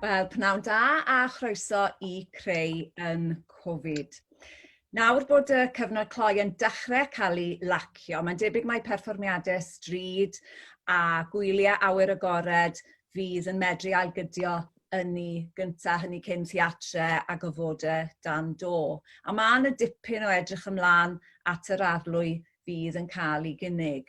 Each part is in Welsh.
Wel, pnawn da a chroeso i Creu yn Covid. Nawr bod y cyfnod cloi yn dechrau cael ei lacio, mae'n debyg mai perfformiadau stryd a gwyliau awyr agored fydd yn medru ailgydio ynni gynta, hynny cyn theatre a gofodau dan do. A mae yna dipyn o edrych ymlaen at yr arlwy fydd yn cael ei gynnig.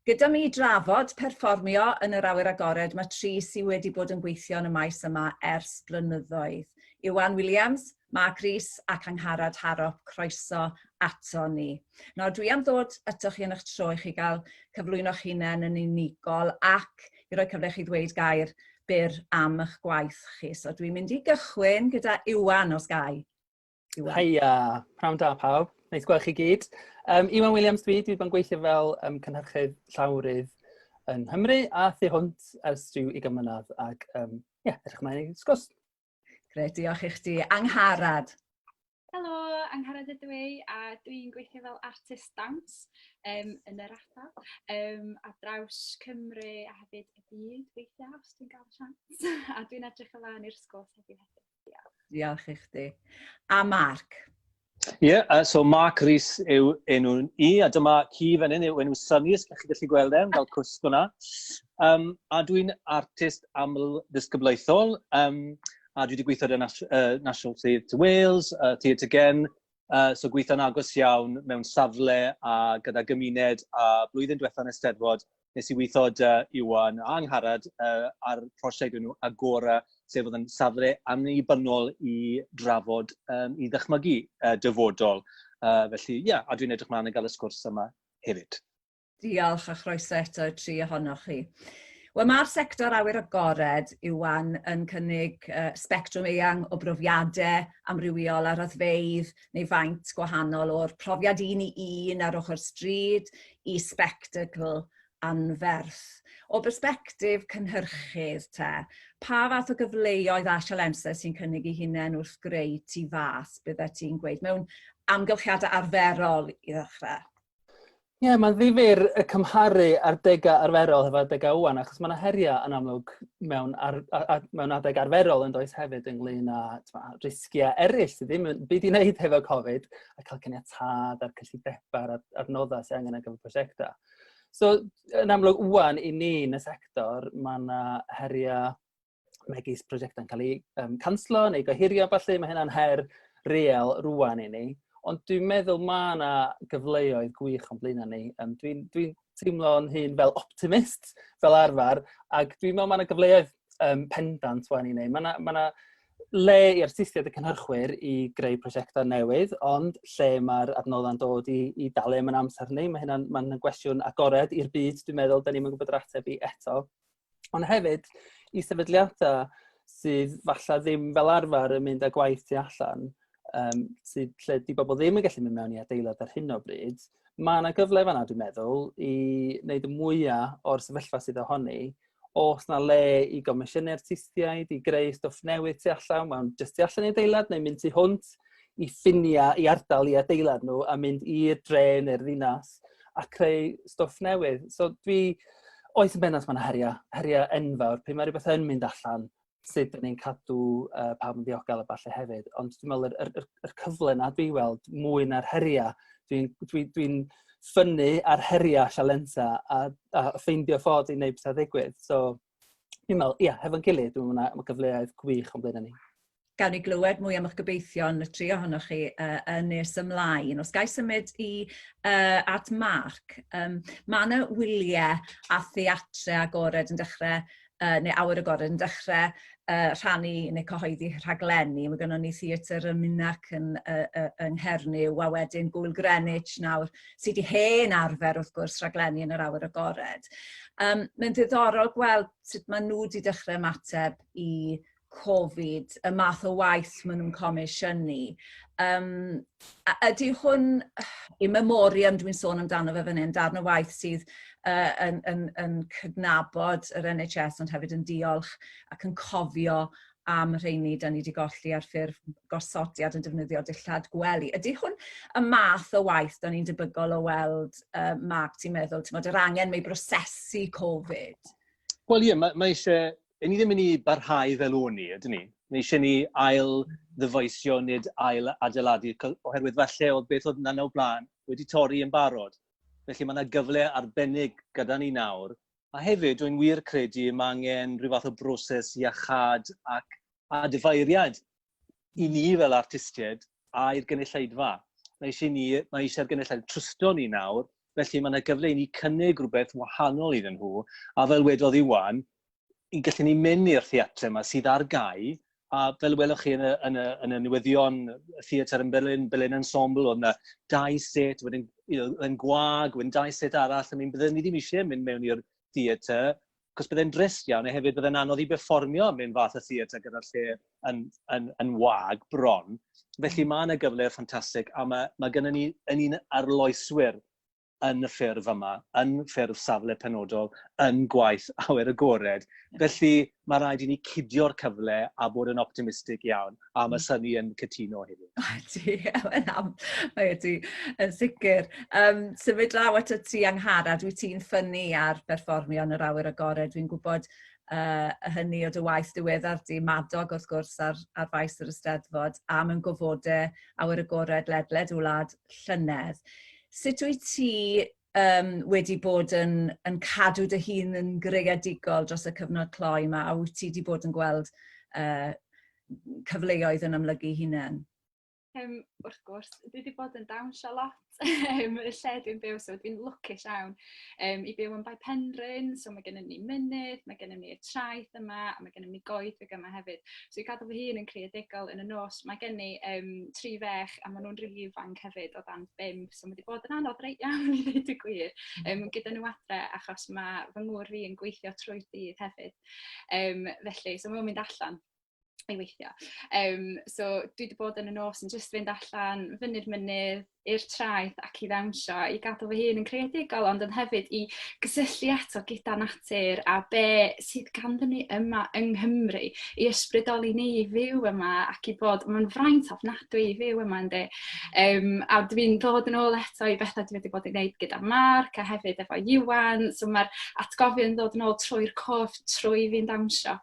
Gyda mi i drafod perfformio yn yr awyr agored mae tri sydd wedi bod yn gweithio yn y maes yma ers blynyddoedd. Iwan Williams, Mark Rees ac Angharad Harrop, croeso ato ni. Nawr dwi am ddod atoch chi yn eich tro i chi gael cyflwyno'ch hunain yn unigol ac i roi cyfle i chi ddweud gair byr am eich gwaith chi. So dwi'n mynd i gychwyn gyda Iwan os gai. Iwan. Heia, pnawn da pawb. Neis gweld chi gyd. Iwan Williams dwi, dwi wedi bod yn gweithio fel cynhyrchydd llawrydd yng Nghymru a thu hwnt ers rhyw 20 mlynedd ac um, yeah, edrych ymlaen i sgwrs. Gret, diolch i chdi. Angharad. Helo, Angharad ydw i a dwi'n gweithio fel artist dawns yn yr ardal ar draws Cymru a hefyd y byd weithiau os dwi'n gael chance. A dwi'n edrych ymlaen i'r sgwrs heddiw hefyd. Diolch. Diolch i chdi. A Mark? Ie, yeah, so Mark Rees yw enw i, a dyma ci fan hyn yw enw Sunny, os chi gallu gweld e, fel cwsg hwnna. A dwi'n artist aml ddisgyblaethol, a dwi wedi gweithio ar National Theatre Wales, Theatre Again, so gweithio'n agos iawn mewn safle a gyda gymuned, a blwyddyn diwetha yn Eisteddfod, nes i weithio 'da Iwan a Angharad ar prosiect enw Agora, sef oedd yn safle annibynnol i drafod, i ddychmygu dyfodol. Felly, ie, yeah, a dwi'n edrych mlaen i gael y sgwrs yma hefyd. Diolch a chroeso eto i'r tri ohonoch chi. Wel, mae'r sector awyr agored, Iwan, yn cynnig sbectrwm eang o brofiadau amrywiol a raddfeydd neu faint gwahanol o'r profiad un i un ar ochr stryd i sbectacl anferth. O bersbectif cynhyrchydd te, pa fath o gyfleoedd a sialensau sy'n cynnig eu hunain wrth greu tu fas, byddet ti'n gweud, mewn amgylchiadau arferol i ddechrau? Ie, yeah, mae'n ddifyr y cymharu adegau arferol hefo adegau ŵan, achos mae yna heriau yn amlwg mewn, ar, a, a, mewn adeg arferol yn does hefyd ynglyn â tma, risgiau eraill sydd ddim yn byd i wneud hefo Covid, a cael caniatâd a'r cyllidebau a'r adnoddau sydd angen ar gyfer prosiectau. So, yn amlwg ŵan i ni yn y sector, mae yna heriau megis prosiectau'n cael eu canslo neu gohirio falle, mae hynna'n her real rwan i ni. Ond dwi'n meddwl mae yna gyfleoedd gwych o'n blaenau ni. Dwi'n dwi teimlo'n hun fel optimist fel arfer, ac dwi'n meddwl mae yna gyfleoedd pendant wan i ni. Mae yna, ma yna le i artistiaid y cynhyrchwyr i greu prosiectau newydd, ond lle mae'r adnoddau'n dod i dalu am yn amser ni, mae hynna'n ma gwestiwn agored i'r byd, dwi'n meddwl, da ni'n gwybod yr ateb i eto. Ond hefyd, i sefydliadau sydd falle ddim fel arfer yn mynd â gwaith tu allan, sydd lle di bobl ddim yn gallu mynd mewn i adeilad ar hyn o bryd, mae yna gyfle fan'na, dwi'n meddwl, i wneud y mwyaf o'r sefyllfa sydd ohoni. Oes na le i gomisiynu artistiaid, i greu stwff newydd tu allan, mewn jyst tu allan i adeilad, neu mynd tu hwnt i ffiniau, i ardal i adeilad nhw, a mynd i'r dre neu'r ddinas a creu stwff newydd. So dwi, oes yn bendant mae yna heriau, heriau enfawr. Pryd mae rhywbeth yn mynd allan, sut dyn ni'n cadw pawb yn ddiogel a falle hefyd. Ond dwi'n meddwl yr, yr, yr, yr cyfle na dwi weld mwy na'r heriau. Dwi'n dwi, dwi ffynnu ar heriau sialensa a, a ffeindio ffordd i wneud pethau ddigwydd. So dwi'n meddwl, ia, hefo'n gilydd, dwi'n meddwl mae gyfleoedd gwych o'n blaenau ni. Gawn ni glywed mwy am eich gobeithion y tri ohonoch chi yn nes ymlaen. Os ga i symud i at Mark, mae yna wyliau a theatrau agored yn dechrau, neu awyr agored yn dechrau rhannu neu cyhoeddi rhaglenni. Mae gennym ni theatr ym Minack yng Nghernyw, a wedyn Gŵyl Greenwich nawr, sydd wedi hen arfer wrth gwrs rhaglenni yn yr awyr agored. Mae'n ddiddorol gweld sut maen nhw wedi dechrau ymateb i Covid, y math o waith maen nhw'n comisiynu. A ydy hwn, in memoriam dwi'n sôn amdano fe fan hyn, darn o waith sydd yn cydnabod yr NHS ond hefyd yn diolch ac yn cofio am y rheini da ni wedi golli ar ffurf gosodiad yn defnyddio dillad gwely. Ydy hwn y math o waith da ni'n debygol o weld, Mark, ti'n meddwl, ti'n meddwl, yr angen mae brosesu Covid? Wel ie, mae eisiau ni ddim yn i barhau fel o'n ni, ydyn ni? Mae eisiau ni ail ddyfeisio nid ail adeiladu, oherwydd falle oedd beth oedd yna o blaen wedi torri yn barod. Felly mae yna gyfle arbennig gyda ni nawr. A hefyd, dwi'n wir credu mae angen rhyw fath o broses iachâd ac adfeiriad i ni fel artistiaid a i'r gynulleidfa. Mae eisiau ni, mae eisiau'r gynulleidfa trwsto ni nawr, felly mae yna gyfle i ni cynnig rhywbeth wahanol iddyn nhw, a fel wedodd Iwan, i gallu ni mynd i'r theatr yma sydd ar gau, a fel welwch chi yn y, yn y, yn y newyddion, y theatr yn Berlin, Berlin Ensemble, oedd yna dau set, wedyn you know, yn gwag, wedyn dau set arall, I mean, bydden ni ddim eisiau mynd mewn i'r theatr, cos bydde'n drist iawn, a hefyd bydde'n anodd i berfformio mewn fath o theatr gyda'r lle yn, yn, yn wag bron. Felly mae yna gyfle ffantastig, a mae, mae gennym ni yn un arloeswyr yn y ffurf yma, yn ffurf safle penodol, yn gwaith awyr agored. Felly mae rhaid i ni cudio'r cyfle a bod yn optimistig iawn, a mae Sunny yn cytuno hefyd. Ydy, mae ydy, yn sicr. Um, symud draw at y ti Angharad, wyt ti'n ffynnu ar berfformio yn yr awyr agored. Dwi'n gwybod uh, hynny o dy waith diweddar di, Madog wrth gwrs ar, ar faes yr Eisteddfod, a mewn gofodau awyr agored ledled y wlad llynedd. Sut wyt ti um, wedi bod yn, yn cadw dy hun yn greadigol dros y cyfnod cloi yma, a wyt ti wedi bod yn gweld uh, cyfleoedd yn amlygu hunain? Um, wrth gwrs, dwi wedi bod yn dawnsio lot um, y lle dwi'n byw, so dwi'n lwcus iawn um, i byw yn Bae Penrhyn, so mae gennym ni mynydd, mae gennym ni'r traeth yma, a mae gennym ni goedwig yma hefyd. So i gadw fy hun yn creadigol yn y nos, mae gen i um, tri fech a maen nhw'n rili ifanc hefyd o dan bump, so mae wedi bod yn anodd reit iawn i ddweud y gwir, um, gyda nhw adre, achos mae fy ngŵr fi yn gweithio trwy'r dydd hefyd. Um, felly, so mae'n mynd allan i weithio. Um, so dwi wedi bod yn y nos yn jyst fynd allan, fyny'r mynydd, i'r traeth ac i ddawnsio, i gadw fy hun yn creadigol, ond yn hefyd i gysylltu eto gyda natur a be sydd ganddyn ni yma yng Nghymru, i ysbrydoli ni i fyw yma ac i bod, mae'n fraint ofnadwy i fyw yma yndi. Um, a dwi'n dod yn ôl eto i bethau dwi wedi bod yn gwneud gyda Mark a hefyd efo Iwan, so mae'r atgofion yn dod yn ôl trwy'r cof, trwy fi'n dawnsio.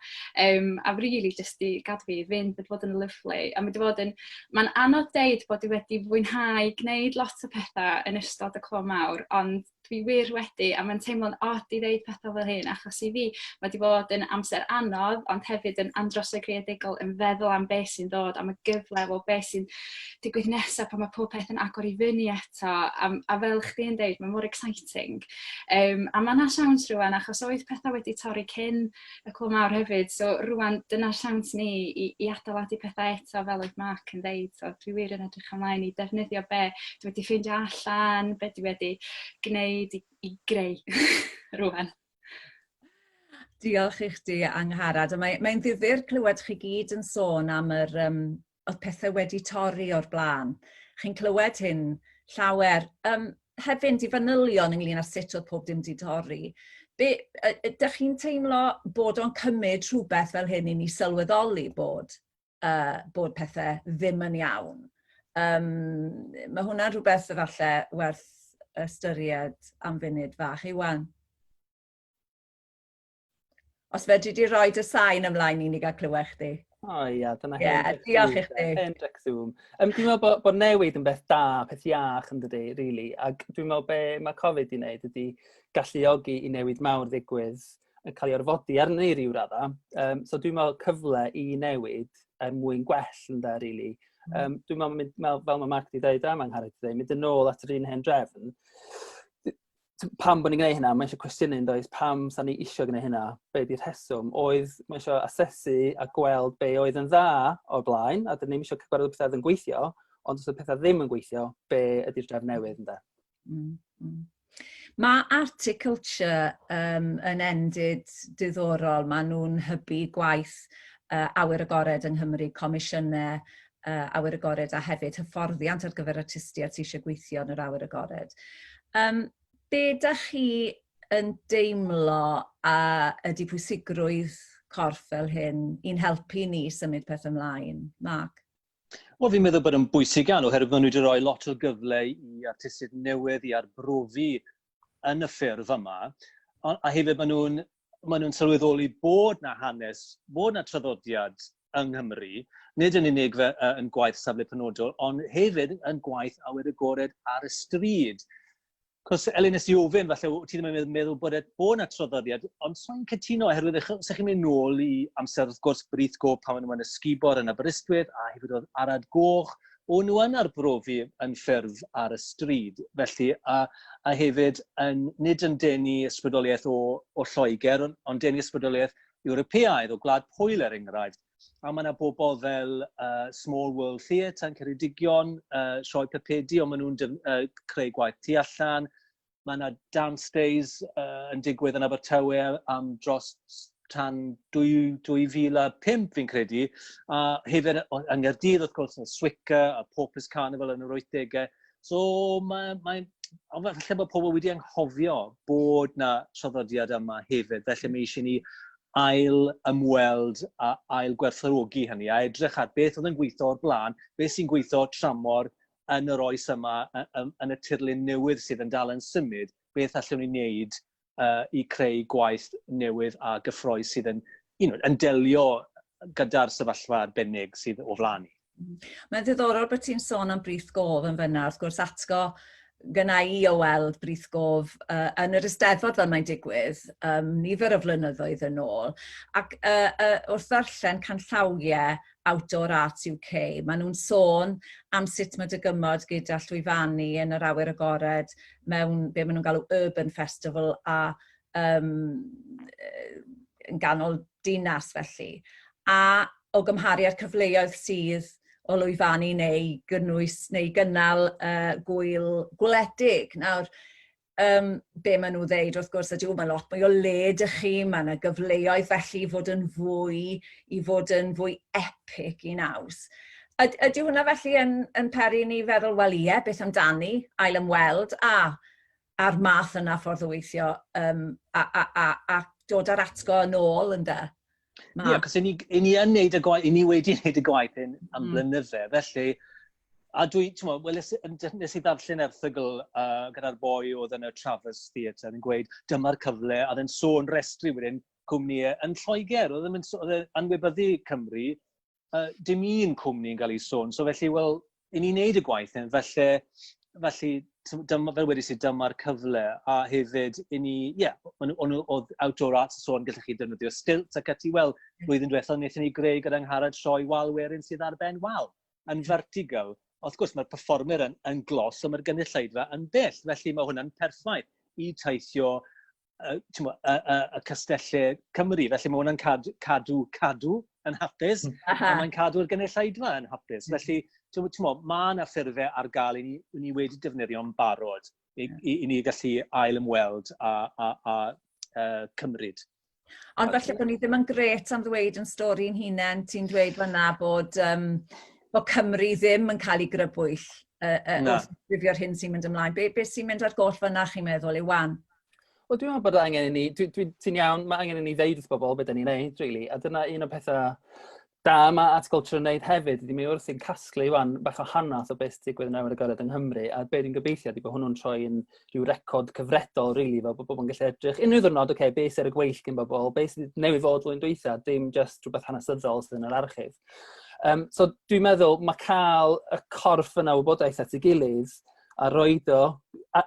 Um, a really jyst i gadw fi i fynd, wedi bod yn lyfli. A mae wedi bod yn, mae'n anodd deud bod i wedi fwynhau gwneud lot o pethau yn ystod y clo mawr, ond dwi wir wedi, a mae'n teimlo'n od i ddeud pethau fel hyn, achos i fi mae wedi bod yn amser anodd, ond hefyd yn andros o greadigol yn feddwl am beth sy'n dod, am y gyfle, o beth sy'n digwydd nesaf pan mae pob peth yn agor i fyny eto, a, a fel chdi'n deud, mae mor exciting. Um, a mae yna siawns rwan, achos oedd pethau wedi torri cyn y clo mawr hefyd. So rwan, dyna'r siawns ni i, i adeiladu pethau eto fel oedd Mark yn ddeud. So dwi wir yn edrych ymlaen i defnyddio be dwi wedi ffeindio allan, be dwi wedi gwneud i, i greu rwan. Diolch i chdi, Angharad. Mae'n mae ddifyr clywed chi gyd yn sôn am yr, um, oedd pethau wedi torri o'r blaen. Chi'n clywed hyn llawer. Um, heb fynd i fanylion ynglyn â sut oedd pob dim wedi torri, be, ydych chi'n teimlo bod o'n cymryd rhywbeth fel hyn i ni sylweddoli bod, uh, bod pethau ddim yn iawn? Um, mae hwnna'n rhywbeth efallai werth ystyried am funud fach. Iwan? Os fedri di roi dy sain ymlaen i ni gael clywed chdi. O oh, ia, dyna hen yeah, diolch i chdi. Hen drec Zoom. Um, dwi'n meddwl bod, bod newid yn beth da, peth iach yn dydy, really. Ac dwi'n meddwl be mae Covid i wneud ydy galluogi i newid mawr ddigwydd yn cael ei orfodi arni ryw radda. Um, so dwi'n meddwl cyfle i newid er mwyn gwell yn da, really. Um, dwi'n meddwl, mynd, fel mae Mark wedi dweud a mae'n Harry wedi dweud, mynd yn ôl at yr un hen drefn pam bod ni'n gwneud hynna, mae eisiau cwestiynu yn does, pam sa'n ni eisiau gwneud hynna, be di'r rheswm, oedd, mae eisiau asesu a gweld be oedd yn dda o'r blaen, a dyn ni'n eisiau gweld pethau oedd yn gweithio, ond os oedd pethau ddim yn gweithio, be ydy'r drefn newydd ynde? Mm. Mae Articulture um, yn endid diddorol, maen nhw'n hybu gwaith uh, awyr agored yng Nghymru, comisiynau uh, awyr agored a hefyd hyfforddiant ar gyfer artistiaid sydd eisiau gweithio yn yr awyr agored. Um, be da chi yn deimlo a ydy pwysigrwydd corff fel hyn i'n helpu ni symud peth ymlaen? Mark? Wel, fi'n meddwl bod yn bwysig iawn, oherwydd maen nhw wedi rhoi lot o gyfle i artistiaid newydd i arbrofi yn y ffurf yma, a hefyd maen nhw'n maen nhw'n sylweddoli bod na hanes, bod na traddodiad yng Nghymru, nid yn unig fe, yn gwaith safle penodol, ond hefyd yn gwaith awyr agored ar y stryd. Cos, Elin, nes i ofyn, falle, ti ddim yn meddwl bod, e, bod na traddodiad, ond so'n cytuno, oherwydd os ych chi'n mynd nôl i amser, wrth gwrs, Brith Goch pan maen nhw yn ysgubor yn Aberystwyth, a hefyd oedd Arad Goch, o'n nhw yn arbrofi yn ffurf ar y stryd, felly, a, a hefyd yn, nid yn denu ysbrydoliaeth o, o Lloegr, ond, ond denu ysbrydoliaeth Ewropeaidd, o Gwlad Pwyl er enghraifft. A mae yna bobl fel uh, Small World Theatre yn Ceredigion, uh, sioe pypedi, ond maen nhw'n uh, creu gwaith tu allan. Mae yna Dance Days uh, yn digwydd yn Abertawe am dros tan 2005 fi'n credu. A hefyd yng Nghaerdydd wrth gwrs, y Swicker a Porpoise Carnival yn yr 80au. So mae, mae, ond falle bod pobl wedi anghofio bod na traddodiad yma hefyd, felly mae eisiau ni ail ymweld a ail gwerthfawrogi hynny a edrych ar beth oedd yn gweithio o'r blaen, beth sy'n gweithio tramor yn yr oes yma, yn y tirlun newydd sydd yn dal yn symud, beth allwn ni wneud uh, i creu gwaith newydd a gyffroes sydd yn, you know, yn delio gyda'r sefyllfa arbennig sydd o flaen ni. Mae'n ddiddorol bod ti'n sôn am Brith Gof yn fyna, wrth gwrs atgo gyna i o weld Brith Gof uh, yn yr Eisteddfod fel mae'n digwydd, um, nifer o flynyddoedd yn ôl. Ac uh, uh, wrth ddarllen canllawiau Outdoor Arts UK, maen nhw'n sôn am sut mae dygymod gyda llwyfannu yn yr awyr agored mewn be maen nhw'n galw Urban Festival a um, yn ganol dinas felly. A o gymharu â'r cyfleoedd sydd o lwyfannu neu gynnwys neu gynnal uh, gwyl gwledig. Nawr, um, be maen nhw ddeud wrth gwrs ydy, mae lot mwy o le dych chi, mae yna gyfleoedd felly i fod yn fwy, i fod yn fwy epic i naws. Ydy hwnna felly yn, yn peri ni feddwl, wel ie, beth amdani, ail ymweld, a a'r math yna ffordd o weithio um, a, a, a, a dod â'r atgo yn ôl, ynde? Ie, yeah, cos i ni, i ni yn neud y gwaith, i ni wedi wneud y gwaith hyn am mm. blynydde, felly, a dwi, ti'n mo, wel, nes, nes i ddarllen erthygl uh, gyda'r boi oedd yn y Traverse Theatre yn gweud, dyma'r cyfle, a dde'n sôn restru wedyn cwmnïau yn Lloegr, oedd yn, oedd yn anwybyddu Cymru, uh, dim un cwmni yn cael ei sôn. So felly, wel, i ni'n neud y gwaith hyn, felly, felly dyma, fel wedi si, dyma'r cyfle. A hefyd, i ni, ie, yeah, oedd Outdoor Arts yn sôn, gallech chi defnyddio stilt ac ati, wel, blwyddyn diwethaf wnaethon ni greu gyda Ngharad sioe wal werin sydd ar ben wal, yn vertical. Wrth gwrs, mae'r performer yn, yn glos, ond mae'r gynulleidfa yn bell, felly mae hwnna'n perffaith i teithio uh, mo, y, y, y castellau Cymru. Felly mae hwnna'n cadw, cadw, cadw yn hapus, a mae'n cadw'r gynulleidfa yn hapus. Hmm. Felly, ti'n mo, mae yna ffurfau ar gael i ni, i ni wedi defnyddio'n barod i, i, i ni gallu ail ymweld a, a, a uh, cymryd. Ond falle bod ni ddim yn gret am ddweud yn stori'n hunain, ti'n dweud fyna bod, um, bod Cymru ddim yn cael ei grybwyll uh, uh, wrth ddifio'r hyn sy'n mynd ymlaen. Be, be sy'n mynd ar goll fyna, chi'n meddwl, Iwan? Wel, dwi'n meddwl bod angen i ni, dwi, dwi, ti'n iawn, mae angen i ni ddeud wrth bobl beth ni'n neud, really. A dyna un o'r pethau da mae Art Culture yn neud hefyd, ydy mae wrthi'n casglu wan bach o hanes o beth sy'n digwydd yn awyr agored yng Nghymru, a be dwi'n gobeithio ydy bod hwnnw'n troi yn rhyw record cyfredol, really, fel bod bobl yn gallu edrych unrhyw ddwrnod, oce, okay, beth sy'n ar y gweill gen bobl, beth sydd newydd fod flwyddyn dwytha, dim just rhywbeth hanesyddol sydd yn yr archif. Um, so dwi'n meddwl mae cael y corff yna wybodaeth at ei gilydd a roed o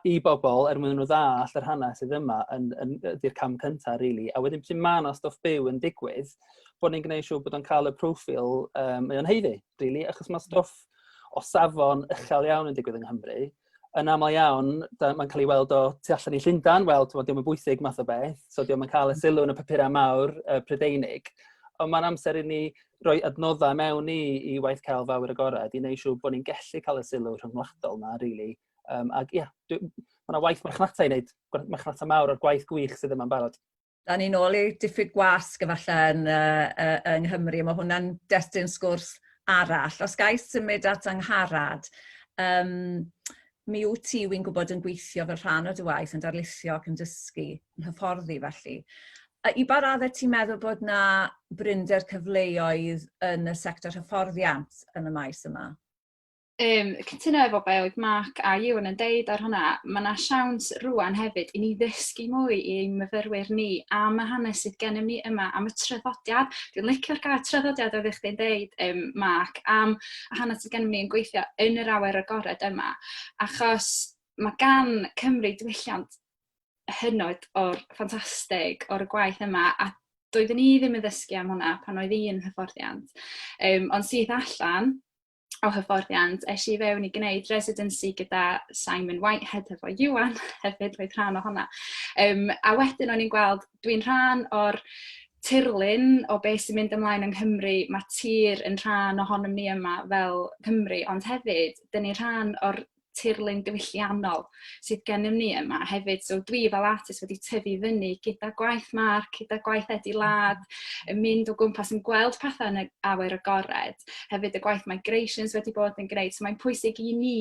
i bobl er mwyn nhw ddall yr hanes sydd yma yn, yn, ydy'r cam cyntaf, really. A wedyn pryd mae yna stwff byw yn digwydd, bod ni'n gwneud siŵr bod o'n cael y proffil um, mae o'n heiddi, really, achos mae stwff o safon uchel iawn yn digwydd yng Nghymru. Yn aml iawn, mae'n cael ei weld o tu allan i Llundain, wel, ti'n diolch yn bwysig math o beth, so diolch yn cael y sylw yn y papurau mawr uh, Prydeinig. Ond mae'n amser i ni roi adnoddau mewn i, i waith celf awyr agored i wneud siŵr bod ni'n gallu cael y sylw rhyngwladol na, really. Um, ac ie, yeah, mae yna waith marchnata i wneud, marchnata mawr o'r gwaith gwych sydd yma'n barod. Da ni'n ôl i diffyg gwasg efallai yn, uh, uh, yng Nghymru, mae hwnna'n destun sgwrs arall. Os ga i symud at Angharad, um, mi wyt ti, wy'n gwybod, yn gweithio fel rhan o dy waith, yn darlithio ac yn dysgu, yn hyfforddi felly. I ba raddau ti'n meddwl bod na brinder cyfleoedd yn y sector hyfforddiant yn y maes yma? cytuno efo be oedd Mark a Iwan yn deud ar hwnna, mae yna siawns rwan hefyd i ni ddysgu mwy i ein myfyrwyr ni am y hanes sydd gennym ni yma, am y traddodiad. Dwi'n licio'r gair traddodiad oedd chdi'n deud, Mark, am y hanes sydd gennym ni yn gweithio yn yr awyr agored yma, achos mae gan Cymru diwylliant hynod o'r ffantastig o'r gwaith yma, a doeddwn i ddim yn ddysgu am hwnna pan oedd i'n hyfforddiant. Ond syth allan o hyfforddiant, es i fewn i gwneud residency gyda Simon Whitehead efo Iwan hefyd, oedd rhan o hwnna. A wedyn o'n i'n gweld, dwi'n rhan o'r tirlun o beth sy'n mynd ymlaen yng Nghymru, mae tir yn rhan ohonom ni yma fel Cymru, ond hefyd, dyn ni'n rhan o'r tirlun diwylliannol sydd gennym ni yma hefyd. So dwi fel artist wedi tyfu fyny gyda gwaith Mark, gyda gwaith Eddie Ladd, yn mynd o gwmpas yn gweld pethau yn y awyr agored. Hefyd y gwaith Migrations wedi bod yn gwneud. So mae'n pwysig i ni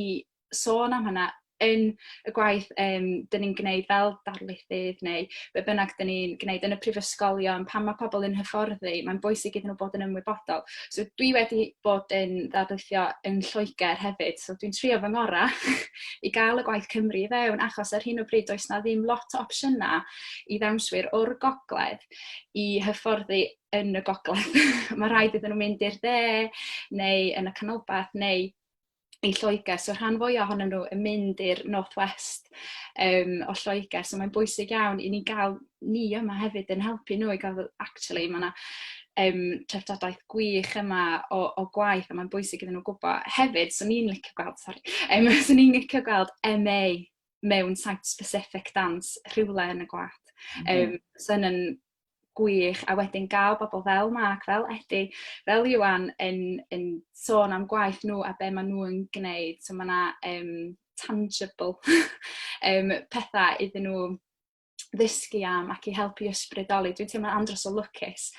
sôn am hynna yn y gwaith dyn ni'n gwneud fel darlithydd neu be bynnag dyn ni'n gwneud yn y prifysgolion, pan mae pobl yn hyfforddi, mae'n bwysig iddyn nhw bod yn ymwybodol. So dwi wedi bod yn ddarlithio yn Lloegr hefyd, so dwi'n trio fy ngorau i gael y gwaith Cymru i fewn, achos ar hyn o bryd does na ddim lot o opsiynau i ddawnswyr o'r gogledd i hyfforddi yn y gogledd. Mae rhaid iddyn nhw mynd i'r dde neu yn y canolbarth neu i Lloegr. So rhan fwyaf ohonyn nhw yn mynd i'r North West o Lloegr. So mae'n bwysig iawn i ni gael ni yma hefyd yn helpu nhw i gael, actually, mae yna treftadaeth gwych yma o gwaith a mae'n bwysig iddyn nhw gwybod. Hefyd, so ni'n licio gweld, sorry, so ni'n licio gweld MA mewn site-specific dance rhywle yn y gwlad. So yna'n gwych, a wedyn gael bobl fel Mark, fel Eddie, fel Iwan yn sôn am gwaith nhw a be maen nhw yn gwneud. So mae yna tangible pethau iddyn nhw ddysgu am ac i helpu ysbrydoli. Dwi'n teimlo andros o lwcus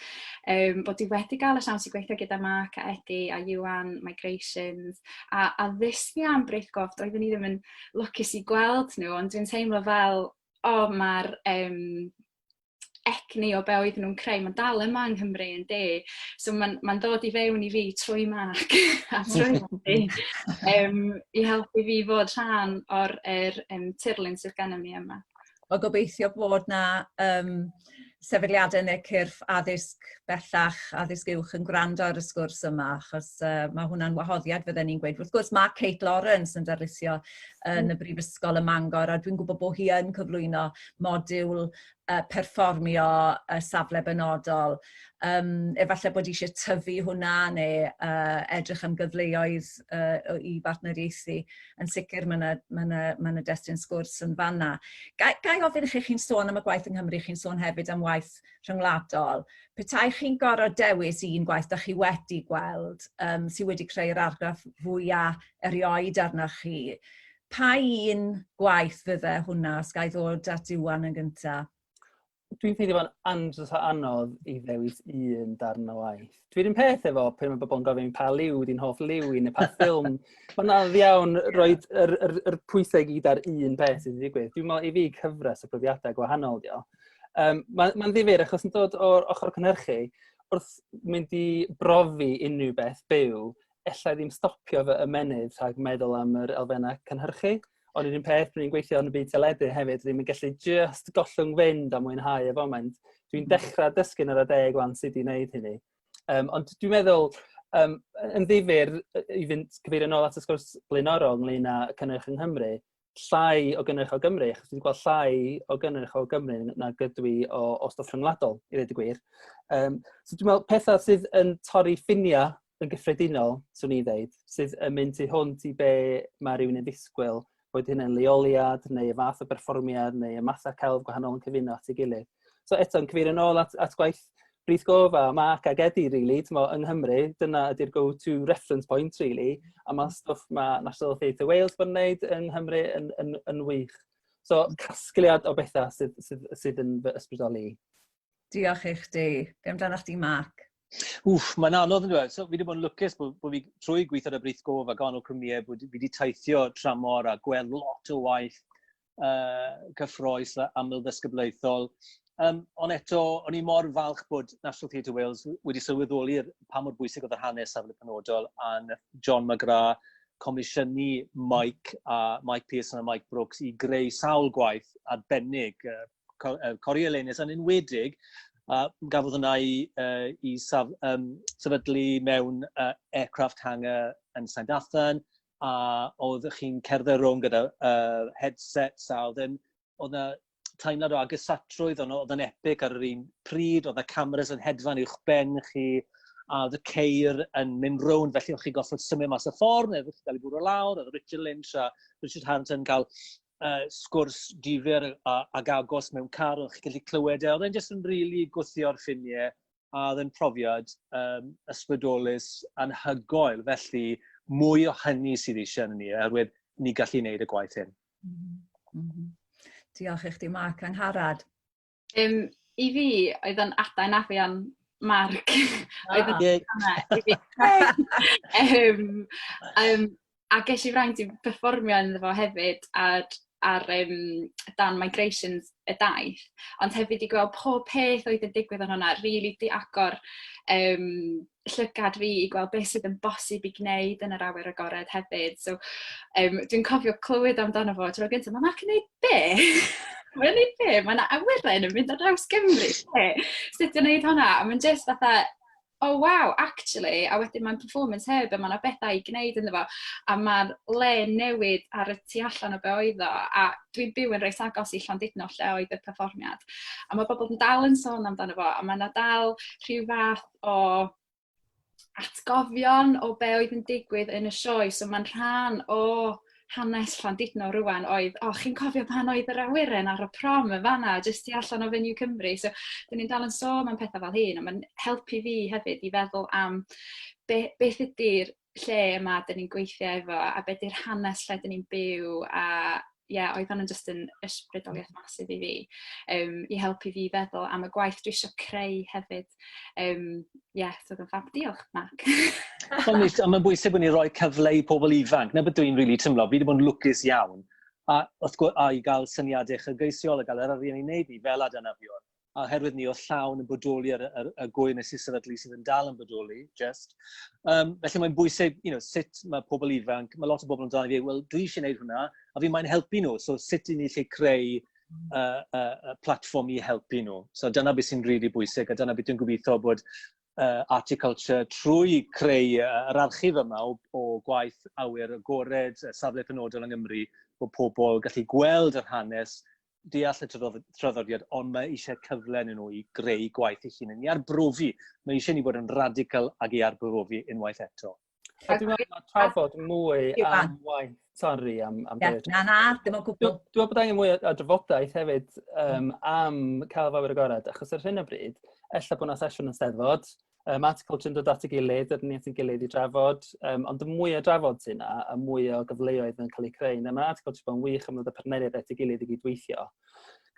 bod dwi wedi gael y siawns i gweithio gyda Mark a Eddie a Iwan, Migrations, a ddysgu am Brith Gof. Doeddwn i ddim yn lwcus i gweld nhw, ond dwi'n teimlo fel, o, mae'r egni o be oedden nhw'n creu, mae'n dal yma yng Nghymru yn de. So mae'n dod i fewn i fi trwy Mark a trwy fi, i helpu fi fod rhan o'r tirlun sydd gennym ni yma. Wel, gobeithio bod na sefydliadau neu cyrff addysg bellach, addysg uwch yn gwrando ar y sgwrs yma, achos mae hwnna'n wahoddiad fydden ni'n gweud. Wrth gwrs, mae Kate Lawrence yn darlithio yn y Brifysgol ym Mangor, a dwi'n gwybod bod hi yn cyflwyno modiwl perfformio safle benodol. Efallai bod eisiau tyfu hwnna neu edrych am gyfleoedd i bartneriaethu. Yn sicr mae yna ma ma ma ma destun sgwrs yn fanna. Ga i ofyn i chi, chi'n sôn am y gwaith yng Nghymru, chi'n sôn hefyd am waith rhyngwladol. Petai chi'n gorfod dewis un gwaith da chi wedi gweld sydd wedi creu'r argraff fwyaf erioed arnoch chi, pa un gwaith fydde hwnna, os ga i ddod at Iwan yn gyntaf? Dwi'n ffeindio fo'n andros o anodd i ddewis un darn o waith. Dwi'n un peth efo pan mae bobl yn gofyn pa liw di'n hoff liw i neu pa ffilm. Mae'n anodd iawn rhoi yr pwysau i gyd ar un peth sydd wedi digwydd. Dwi'n meddwl i fi cyfres o brofiadau gwahanol dio. Mae'n ddifyr achos yn dod o'r ochr cynhyrchu, wrth mynd i brofi unrhyw beth byw, ella ddim stopio fy ymennydd rhag meddwl am yr elfennau cynhyrchu. Ond yr un peth, pan ni'n gweithio yn y byd teledu hefyd, ddim yn gallu just gollwng fynd a mwynhau y foment. Dwi'n dechrau dysgu yn yr adeg wan sut i wneud hynny. Ond dwi'n meddwl, yn ddifyr, i fynd cyfeirio nôl at y sgwrs blaenorol ynglyn â cynnyrch yng Nghymru, llai o gynnyrch o Gymru, achos dwi'n gweld llai o gynnyrch o Gymru na gydw i o stwff rhyngwladol, i ddweud y gwir. So dwi'n meddwl pethau sydd yn torri ffiniau yn gyffredinol, swn i'n dweud, sydd yn mynd tu hwnt i be mae rhywun yn ddisgwyl, boed hynny'n leoliad, neu y fath o berfformiad, neu y mathau celf gwahanol yn cyfuno at ei gilydd. So eto, yn cyfeirio nôl at gwaith Brith Gof a Mark ag Eddie, really, t'mo, yng Nghymru, dyna ydy'r go-to reference point, really, a mae stwff mae National Theatre Wales bod yn wneud yng Nghymru yn wych. So, casgliad o bethau sydd yn fy ysbrydoli. Diolch i chdi. Be amdano chdi, Mark? Wff, mae'n anodd yn dweud. So, fi wedi bod yn lwcus bod fi trwy gweithio ar y Brith Gof a gwahanol cwmnïau, bod fi wedi teithio tramor a gweld lot o waith cyffroes a amlddisgyblaethol. Ond eto, o'n i mor falch bod National Theatre Wales wedi sylweddoli pa mor bwysig oedd yr hanes safle penodol a John McGrath. comisiynu Mike a Mike Pearson a Mike Brooks i greu sawl gwaith arbennig, Coriolanus yn enwedig, a gafodd hwnna i, i saf, sefydlu mewn aircraft hangar yn St Athan, a oedd chi'n cerdded rownd gyda headsets, a oedd oedd 'na teimlad o agosatrwydd, ond oedd yn epic ar yr un pryd, oedd y cameras yn hedfan uwch ben chi, a oedd y ceir yn mynd rownd, felly o'ch chi'n gorfod symud mas y ffordd, neu o'ch chi'n cael ei bwrw lawr, oedd Richard Lynch a Richard Harrington yn cael sgwrs difyr a, ag agos mewn car, o'ch chi'n gallu clywed e, oedd e'n jyst yn rili really gwthio'r ffiniau, a oedd e'n profiad ysbrydolus anhygoel, felly mwy o hynny sydd eisiau yn ni, oherwydd ni gallu wneud y gwaith hyn. Diolch i chdi, Mark. Angharad? I fi, oedd o'n adain afion Mark. Oedd o'n i fi. A ges i fraint i perfformio ynddo fo hefyd ar, ar dan Migrations y daith. Ond hefyd i gweld pob peth oedd yn digwydd yn hwnna, rili really di agor llygad fi i gweld beth sydd yn bosib i gwneud yn yr awyr agored hefyd. So, dwi'n cofio clywed amdano fo tro gyntaf, mae Mark yn neud be? Mae'n neud be? Mae yna awyren yn mynd ar draws Gymru, be? Sut ti'n neud hwnna? A mae'n just fatha, oh wow, actually, a wedyn mae'n performance heb, a mae yna bethau i gwneud ynddo fo, a mae'r le newid ar y tu allan o be oedd o, a dwi'n byw yn reit agos i Llandudno lle oedd y perfformiad. A mae bobl yn dal yn sôn amdano fo, a mae yna dal rhyw fath o atgofion o be oedd yn digwydd yn y sioe. So mae'n rhan o hanes Llandudno rwan oedd, o, oh, chi'n cofio pan oedd yr awyren ar y prom yn fanna, jyst tu allan o Venue Cymru. So, dyn ni'n dal yn sôn am pethau fel hyn, ond mae'n helpu fi hefyd i feddwl am be, beth ydy'r lle yma dyn ni'n gweithio efo, a be di'r hanes lle dyn ni'n byw, a ie, yeah, oedd hwnna'n jyst yn ysbrydoliaeth masif i fi, i helpu fi feddwl am y gwaith dwi eisiau creu hefyd. Yeah, so oedd yn ffab. Diolch, Mark. Ond mae'n bwysig bod ni'n rhoi cyfle i pobl ifanc. Na beth dwi'n rili really teimlo. Fi wedi bod yn lwcus iawn. A, wrth gwrs, a i gael syniadau uchelgeisiol a gael yr arian i wneud ni fel Adanafion. A oherwydd ni oedd llawn yn bodoli ar y, y gwy nes i sefydlu sydd yn dal yn bodoli, just. Felly mae'n bwysig, you know, sut mae pobl ifanc, mae lot o bobl yn dal i fi, wel, dwi eisiau gwneud hwnna, a fi mae'n helpu nhw, so sut i ni lle creu platfform i helpu nhw. So dyna beth sy'n rili really bwysig, a dyna beth dwi'n gobeithio bod Articulture trwy creu yr archif yma o gwaith awyr agored, safle penodol yng Nghymru, bod pobl gallu gweld yr hanes, deall y traddodiad, ond mae eisiau cyfle yn nhw i greu gwaith eu hunain, i arbrofi. Mae eisiau ni bod yn radical ag i arbrofi unwaith eto. A dwi'n meddwl mae trafod mwy am waith, sori am... am yeah, na, na, dim o gwbl. Dwi'n meddwl bod angen mwy o drafodaeth hefyd am celf awyr agored, achos ar hyn o bryd, ella bod yna sesiwn yn Steddfod, Articulture yn dod at ei gilydd, ydyn ni at ein gilydd i drafod, ond y mwy o drafod sy'n yna, y mwy o gyfleoedd yn cael eu creu. Na, mae Articulture bod yn wych am ddod â partneriaid at ei gilydd i gydweithio,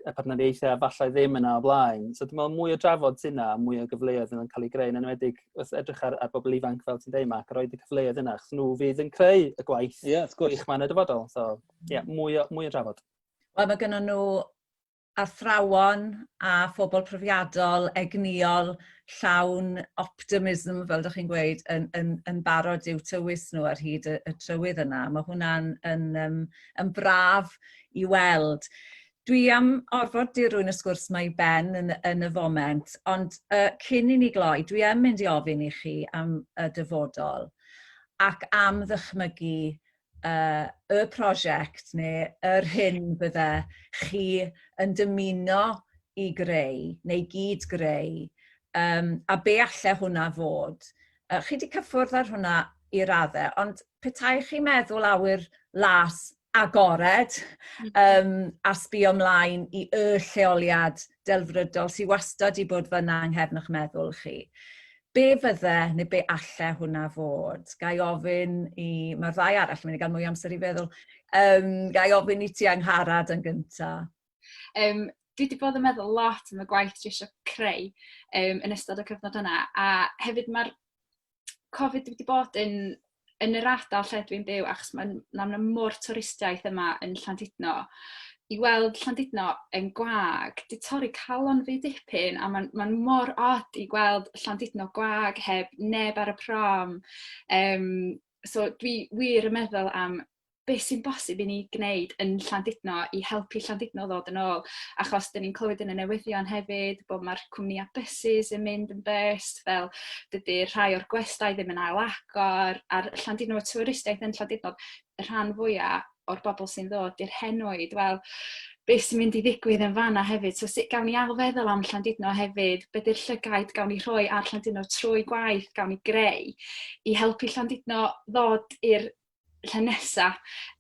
y partneriaethau falle ddim yna o blaen. So dwi'n meddwl mwy o drafod sy'n yna, mwy o gyfleoedd yn cael eu greu, yn enwedig wrth edrych ar bobl ifanc fel ti'n deud, Mark, a roed y cyfleoedd yna, achos nhw fydd yn creu y gwaith yeah, of course. gwych 'ma yn y dyfodol. So, yeah, mwy o drafod. Wel, mae gennym nhw athrawon a phobl profiadol, egnïol, llawn optimism, fel ydych chi'n gweud, yn barod i'w tywys nhw ar hyd y trywydd yna. Mae hwnna'n yn braf i weld. Dwi am orfod dirwyn y sgwrs 'ma i ben yn y foment, ond cyn i ni gloi, dwi yn mynd i ofyn i chi am y dyfodol ac am ddychmygu y prosiect neu yr hyn bydde chi yn dymuno i greu neu gyd-greu, a be alle hwnna fod. Chi 'di cyffwrdd ar hwnna i raddau, ond petai chi'n meddwl awyr las agored a sbio ymlaen i y lleoliad delfrydol sydd wastad 'di bod fan'na yng nghefn eich meddwl chi, be fydde neu be alle hwnna fod? Ga i ofyn i... Mae'r ddau arall yn mynd i gael mwy o amser i feddwl. Ga i ofyn i ti Angharad yn gynta? Dwi 'di bod yn meddwl lot am y gwaith dwi isio creu yn ystod y cyfnod yna, a hefyd mae'r Covid wedi bod yn yr ardal lle dwi'n byw, achos mae'n ma' 'na mor twristiaeth yma yn Llandudno, i weld Llandudno yn gwag 'di torri calon fi dipyn, a mae'n mor od i gweld Llandudno gwag heb neb ar y prom. So dwi wir yn meddwl am beth sy'n bosib i ni gwneud yn Llandudno i helpu Llandudno ddod yn ôl, achos 'dyn ni'n clywed yn y newyddion hefyd bod mae'r cwmnïau buses yn mynd yn bust, fel dydy rhai o'r gwestai ddim yn ail-agor, a'r Llandudno, y twristiaeth yn Llandudno, y rhan fwyaf o'r bobl sy'n ddod i'r henoed, wel, beth sy'n mynd i ddigwydd yn fanna hefyd. So sut gawn ni ailfeddwl am Llandudno hefyd? Be 'di'r llygaid gawn ni rhoi ar Llandudno trwy gwaith gawn ni greu i helpu Llandudno ddod i'r lle nesa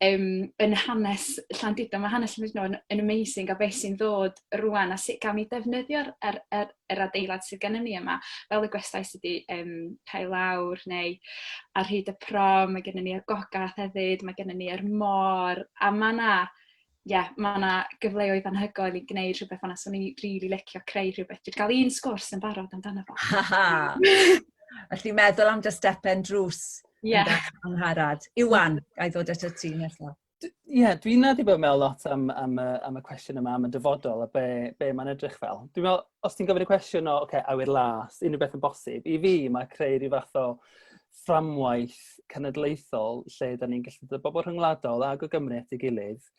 yn hanes Llandudno. Mae hanes Llandudno yn amazing a beth sy'n ddod rwan a sut gawn ni defnyddio'r yr, yr, yr adeilad sydd gennym ni yma, fel y gwestai sydd wedi cael lawr neu ar hyd y prom, mae gennym ni y gogath hefyd, mae gennym ni yr môr, a mae yna ie, yeah, mae yna gyfleoedd anhygoel i gwneud rhywbeth fan'na, so o'n i'n rili licio creu rhywbeth. Dwi wedi cael un sgwrs yn barod amdano fo. Felly meddwl am dy stepen drws. Ie. Yeah. Angharad. Iwan, ga i ddod at y ti nesaf. Ie, yeah, dwi'n wedi bod yn meddwl lot am y cwestiwn yma, am y dyfodol a be mae'n edrych fel. Dwi'n meddwl, os ti'n gofyn y cwestiwn o, oce, okay, awyr las, unrhyw beth yn bosib, i fi mae creu rhyw fath o fframwaith cenedlaethol lle da ni'n gallu dod bobl rhyngwladol ag o Gymru at ei gilydd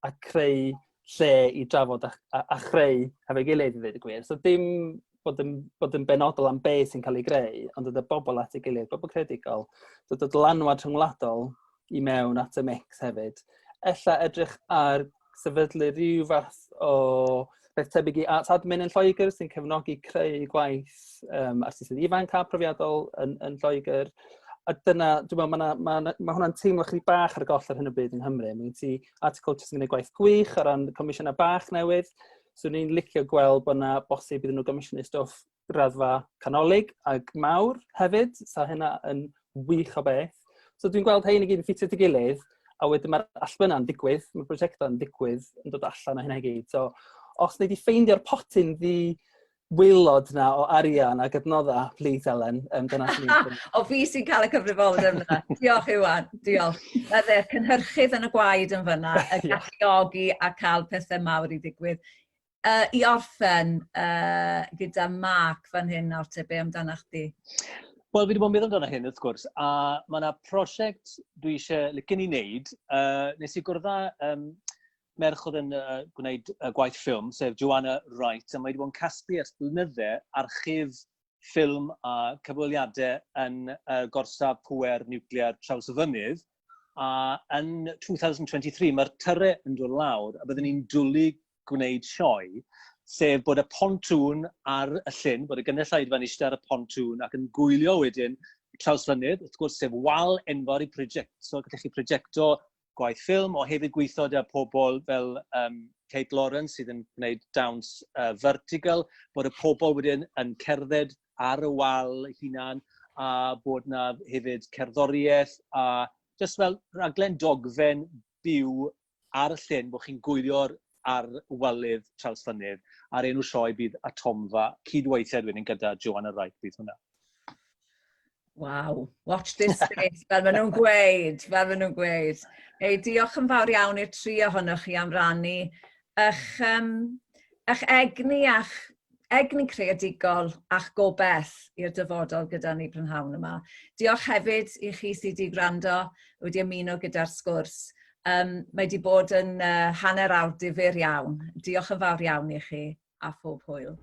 a creu lle i drafod a chreu hefo'i gilydd i ddweud y gwir. So dim bod yn benodol am be sy'n cael ei greu, ond dod â bobl at ei gilydd, bobl creadigol, dod â dylanwad rhyngwladol i mewn at y mix hefyd. Ella edrych ar sefydlu rhyw fath o beth tebyg i Arts Admin yn Lloegr sy'n cefnogi creu gwaith artistiaid ifanc a profiadol yn Lloegr. A dyna, dwi'n meddwl, ma hwnna'n teimlo chydig bach ar y goll ar hyn o bryd yng Nghymru. Mae gen ti Arts Culture sy'n gwneud gwaith gwych o ran comisiynau bach newydd. So ni'n licio gweld bod yna bosib iddyn nhw gomisiynu stwff raddfa canolig ag mawr hefyd, so hynna yn wych o beth. So dwi'n gweld hein i gyd yn ffitio at ei gilydd, a wedyn mae'r allbynnau'n digwydd, mae'r prosiectau'n digwydd yn dod allan o hynna i gyd. So os wnei di ffeindio'r potyn ddi waelod na o arian ac adnoddau, please Elen, dyna sy'n ni'n... O fi sy'n cael y cyfrifoldeb yna. Diolch Iwan, diolch. Mae fe cynhyrchydd yn y gwaed yn fyna, y galluogi a cael pethau mawr i ddigwydd. I orffen gyda Mark fan hyn nawr te, be amdana chdi? Wel, fi wedi bod yn meddwl amdano hyn, wrth gwrs, a mae yna prosiect dwi eisiau licen i wneud. Nes i gwrdd â merch oedd yn gwneud gwaith ffilm, sef Joanna Wright, a mae wedi bod yn casglu ers blynydde archif ffilm a cyfweliadau yn gorsaf pŵer niwclear Trawsfynydd, a yn 2023 mae'r tyrau yn dod lawr a byddwn ni'n dwlu gwneud sioe, sef bod y pontŵn ar y llyn, bod y gynulleidfa'n eistedd ar y pontŵn ac yn gwylio wedyn Trawsfynydd, wrth gwrs, sef wal enfawr i projecto, gallech chi projecto gwaith ffilm, o hefyd gweithio gyda pobl fel Kate Lawrence sydd yn gwneud dawns vertical, bod y pobl wedyn yn cerdded ar y wal hunan, a bod na hefyd cerddoriaeth, a just fel rhaglen dogfen byw ar y llyn, bod chi'n gwylio'r ar walydd Trawsfynydd, a'r enw sioe bydd Atomfa, cydweithiad wedyn gyda Joanna Wright bydd hwnna. Waw, watch this space, fel maen nhw'n gweud, fel maen nhw'n gweud. Ei, diolch yn fawr iawn i'r tri ohonoch chi am rannu eich egni a'ch egni creadigol a'ch gobeith i'r dyfodol gyda ni prynhawn yma. Diolch hefyd i chi sydd wedi gwrando, wedi ymuno gyda'r sgwrs. Mae wedi bod yn hanner awr difyr iawn. Diolch yn fawr iawn i chi a phob hwyl.